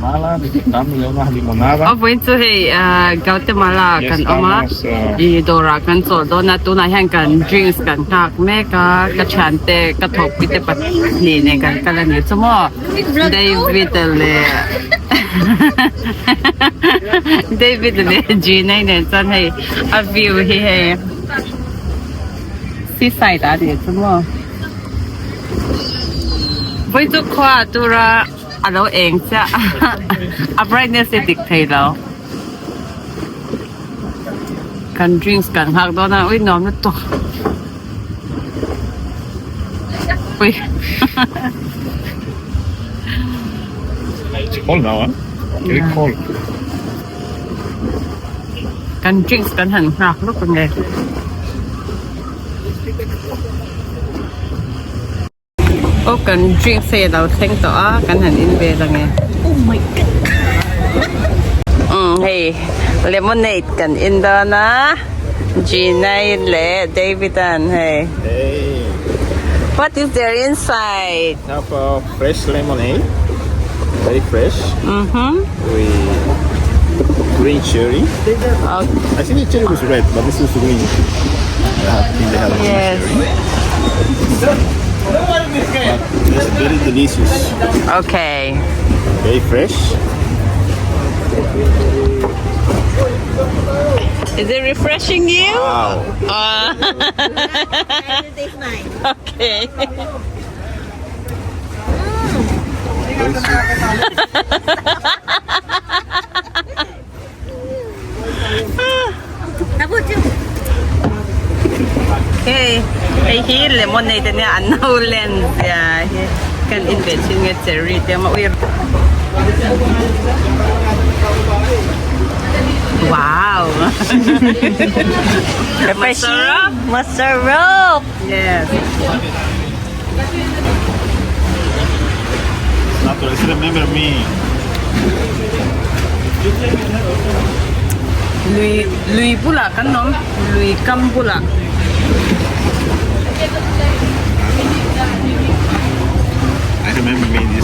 Aw vawiin chu hei Guatemala kan awm a ih dawrah kan chawl dawn a tunah hian kan drinks kan nghak mek a ka thiante ka thawkpui te pahnih nen kan kal a ni chu maw David a leh David a leh Gina nen chuan hei a view hi hei seaside ah a ni chu maw vawiin chu khua a tur a. A lo eng chiah a brightness hi dik thei lo kan drinks kan nghak dawn a ui nuam lutuk ui It's cold now, huh? Very cold. Kan drinks kan han nghak lawk ange. Aw kan drinks hei alo thleng tawh a kan han in vel ange Oh my god umm hei lemonade kan in dawn a Gina-i leh David-a'n hei What is there inside? Have a fresh lemonade very fresh Mhm with green cherry I think the cherry was red but this is green I think they have green cherry But it's very delicious. Okay. Very fresh. Is it refreshing you? Wow. Uh. Okay. Hei hei hi lemonade ania a no len zia hi kan in ve thin nge cherry te awm a ui wow Refreshing masarap yes Natural, remember me. Lui lui bulah kan awm lui kam bulah.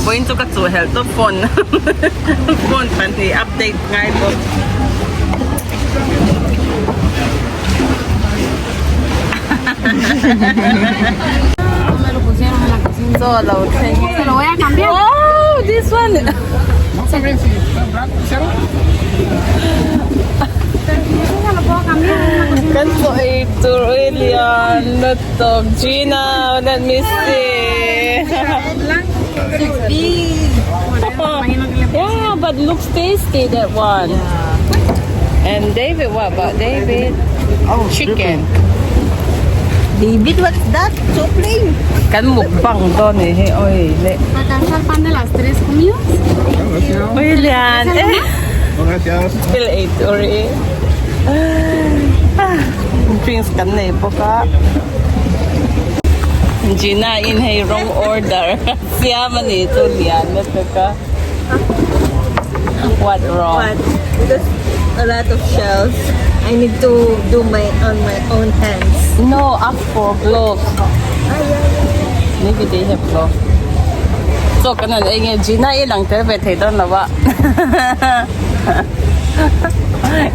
Vawiin chu ka chuh helh tawp phone phone pahnih update ngai bawk. Chaw a lo thleng e. Wow this one. Kan chaw ei tur ui lian lutuk Gina let me see. Yeah but looks tasty that one. And David what about David? Chicken. David what's that? So plain. Kan mukbang dawn ni hei oi le. Oi lian e. Thil ei tur hi drinks kan nei bawk a. Gina in hei wrong order siam a ni chu lian lutuk a. What wrong? What? Because a lot of shells. I need to do my on my own hands. No, ask for gloves. Maybe they have gloves. Chaw kan han ei nge Gina i lang tel ve thei dawn lo a.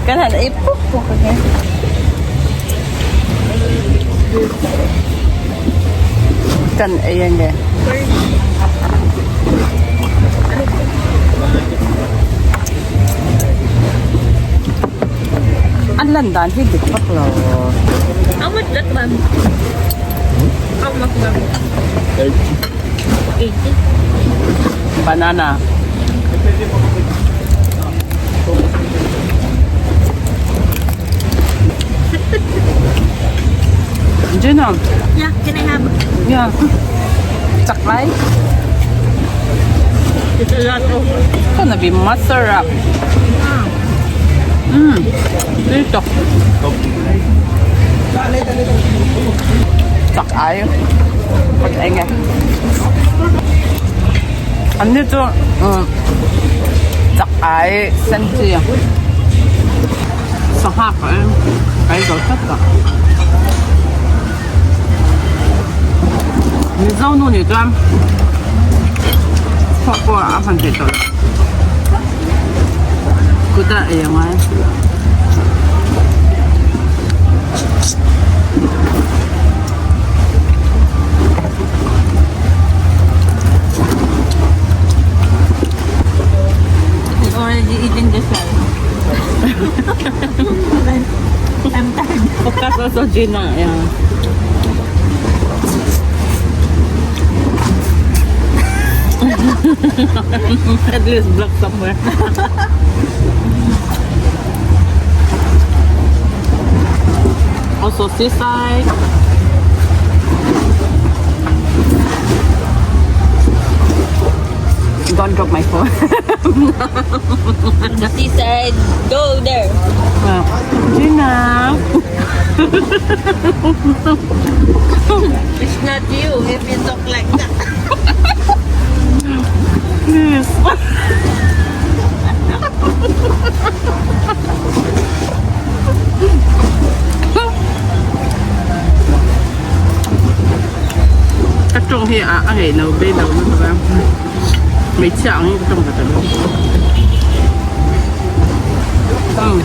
Kan han ei puk puk ang e. Kan ei ang e. An lan dan hi dik vak lo. How much that one? How much that? 80. Banana. Gina. Yeah, can I have? Yeah. Chak lai. It's a lot of. It's gonna be masarap. Mm. Dito. Chak ai. Pag ai nge. An ni chu um chak ai sen chi. Sangha ka em. Kai zo tlat ta. Mizo nu nih chuan thawk pawh a han theih tawh lo. Kuta ei a ngai. You already eaten the shell. I'm tired. Focus also Gina. Yeah. At least block somewhere. also seaside. Don't drop my phone. The seaside, go there. Well, Gina. It's not you if you talk like that. Please. Ka tawng hi a a ngei no be lo lutuk a hmeichhia ang in ka tawng ta lo. Umm.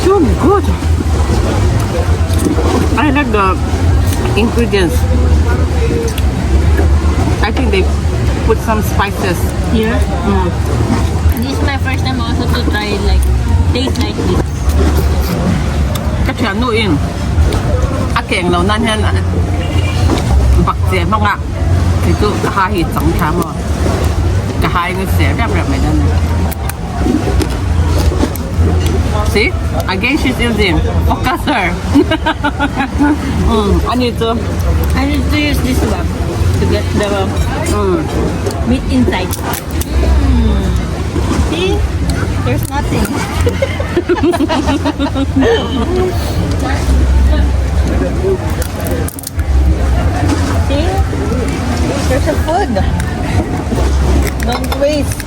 So good. I like the ingredients. I think they put some spices. Here? This is my first time also to try like taste like this. Ka thian nu in a keng lo nan hian bak che hmang ah kei chu ka ha hi chang tha maw ka ha in a seh rep rep mai dawn a ni. See again she's using focus her umm ani chu. I need to use this one to get the meat inside. Mm. See? There's nothing. See? There's a food. Don't waste.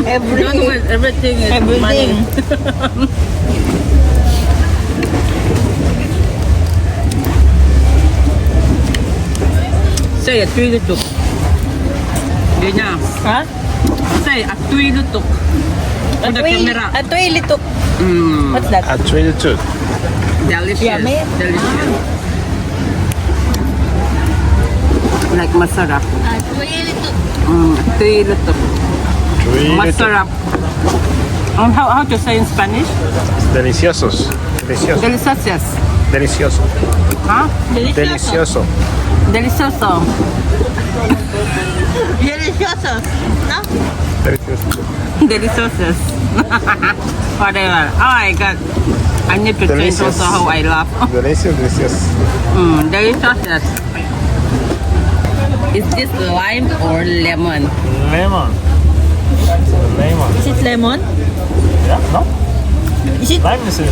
Every, Don't waste everything is everything. money. Say a tui lutuk. Gina. Ha? Say a tui lutuk. For the camera. Atoy litok. What's that? At 22. Delicious. Yummy. Delicious. Like masarap. Atoy litok. Tui lutuk. Tui lutuk. Masarap. How to say in Spanish? Deliciosos. Delicioso. Delicious. Delicioso. Huh? Delicioso. Delicioso. Delicioso. No? Delicioso. Delicious. Whatever. Oh my god. I need to change Delicious. also how I laugh. Delicious, delicious. Delicious. Is this lime or lemon? Lemon. Lemon. Is it lemon? Yeah, no? Is it Lime is the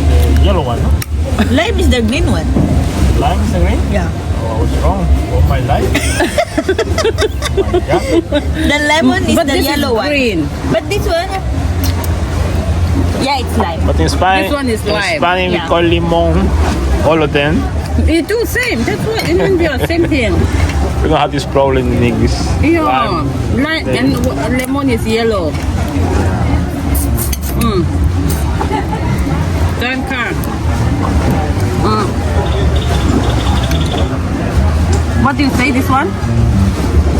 yellow one, no? lime is the green one? Lime is the green? Yeah. Oh, I was wrong all my life. Oh my God. The lemon is But the this yellow is one. green. But this one, yeah, it's lime. But in Spanish, This one is in lime. Spanish we Yeah. call limon. All of them. It do same. That's what in India, same thing. We don't have this problem in English. Yeah. Lime. Lime and lemon is yellow. Danke. What do you say this one?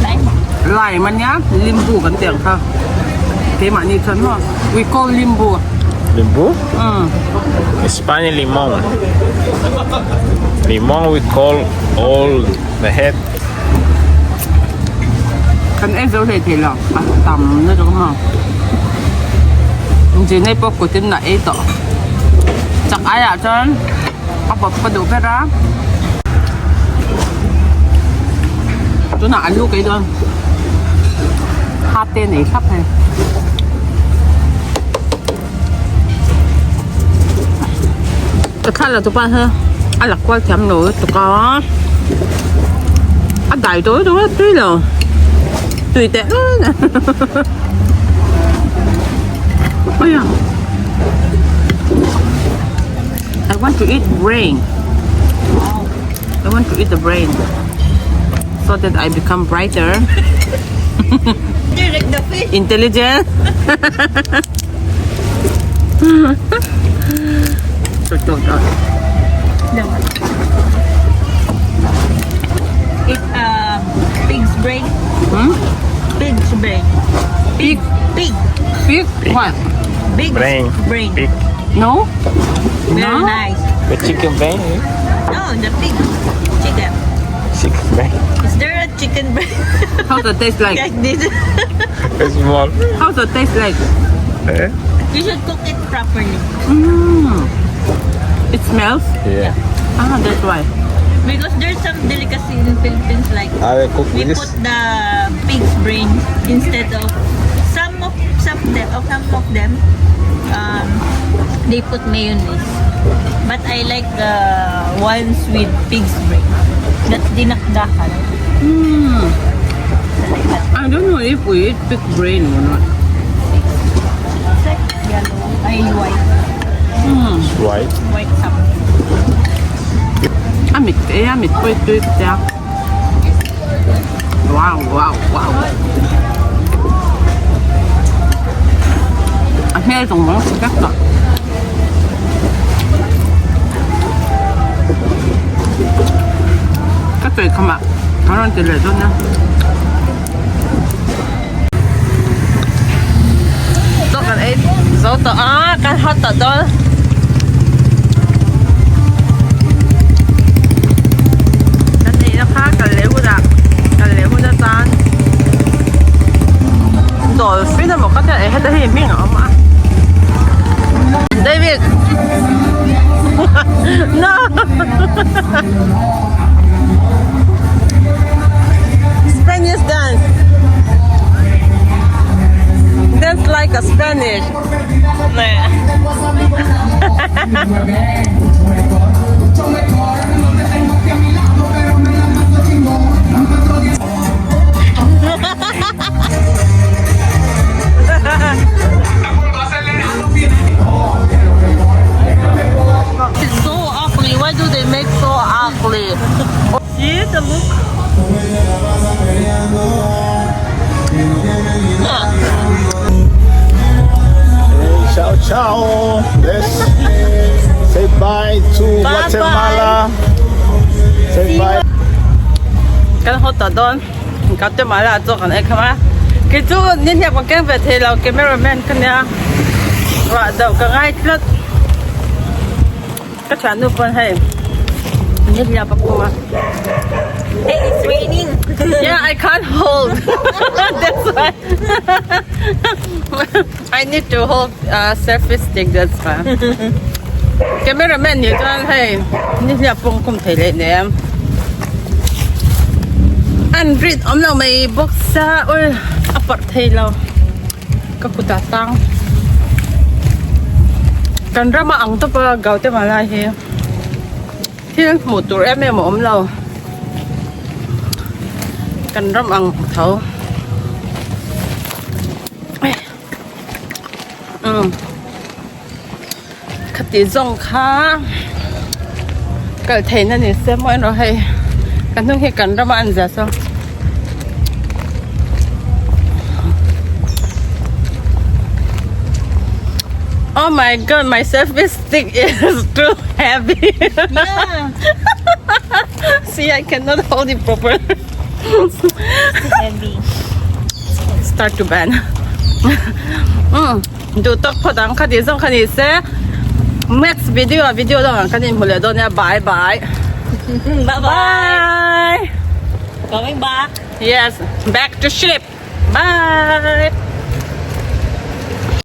Lime. Lime ania limbu kan tiang kha. Keimahni chuan maw we call limbu. Limbu? In Spanish limon. Limon we call all the head. Kan ei zo hlei thei lo a tam na chu maw. Jinei pawh kutin a ei tawh. Chak aiah chuan a bawp ka duh ber a. Tunah alu ka ei dawn. Ha te nei thlap hei. Ka thla la tupa he a la kual thiam lo lutuk a. A dai dawi dawi a tui lo. Tui teh reng a. Aiya. I want to eat brain. I want to eat the brain so that I become brighter. Direct the fish. Intelligent. It's pig's brain. Hmm? Pig's brain. Pig. Pig. Pig. What? Big Brain. brain. Pig. No? Very No? nice. The chicken brain? eh? No, the pig. Chicken. Chicken brain. Is there a chicken brain How's the taste like? like this? It's small. How's the taste like? Eh? You should cook it properly. Mm. It smells? Yeah. Ah, that's why. Because there's some delicacy in Philippines like I will cook we this. put the pig's brain instead of some of some de, of some of them um, they put mayonnaise. But I like the ones with pig's brain. That's dinakdakan. Mm. I like that. I don't know if we eat pig brain or not. It's like yellow, ay white, Mm. White. white something. A mit e a mit pui tui tia. Wow, wow, wow. A hmel zawng zawng si vek tawh. Ka chawi khamah ka rawn ti leh dawn a. Chaw kan ei zo tawh a, kan haw tawh dawn. Kan neihna kha kal leh hunah kal leh hun atan dolphin emaw ka tia heta hi hming a awm a. David No Spanish dance Dance like a Spanish It's so ugly. Why do they make so ugly? See the look. Hey, ciao, ciao. Let's say bye to Bye-bye. Guatemala. Say bye. Kan haw tawh dawn Guatemala chu kan ei kham a kei chu nihniak ka keng ve thei lo cameraman ka nia ruah deuh ka ngai tlat ka thiannu pawn hei nihliap a khum a. Hey, it's raining. Yeah, I can't hold. That's why I need to hold a selfie stick. That's why. Cameraman nih chuan hei nihliap pawh khum thei leh nem. An rit awm lo mai bawk sa ul a parh thei lo ka kutah tang. Kan rama ang tawpa Guatemala hi thil hmuh tur em em a awm lo. Kan ram ang tho. Umm khati zawng kha kal theihna ni se maw erawh hei ka hnung hi kan rama an zia saw. Oh my god my selfie stick is too heavy. Yeah. See I cannot hold it properly. Heavy. Start to bend. Umm duh tawk phawt ang kha tih zawng kha ni se next video ah video dang ah kan inhmu leh dawn nia bye bye. Bye bye. Bye. Going back. Yes, back to ship. Bye.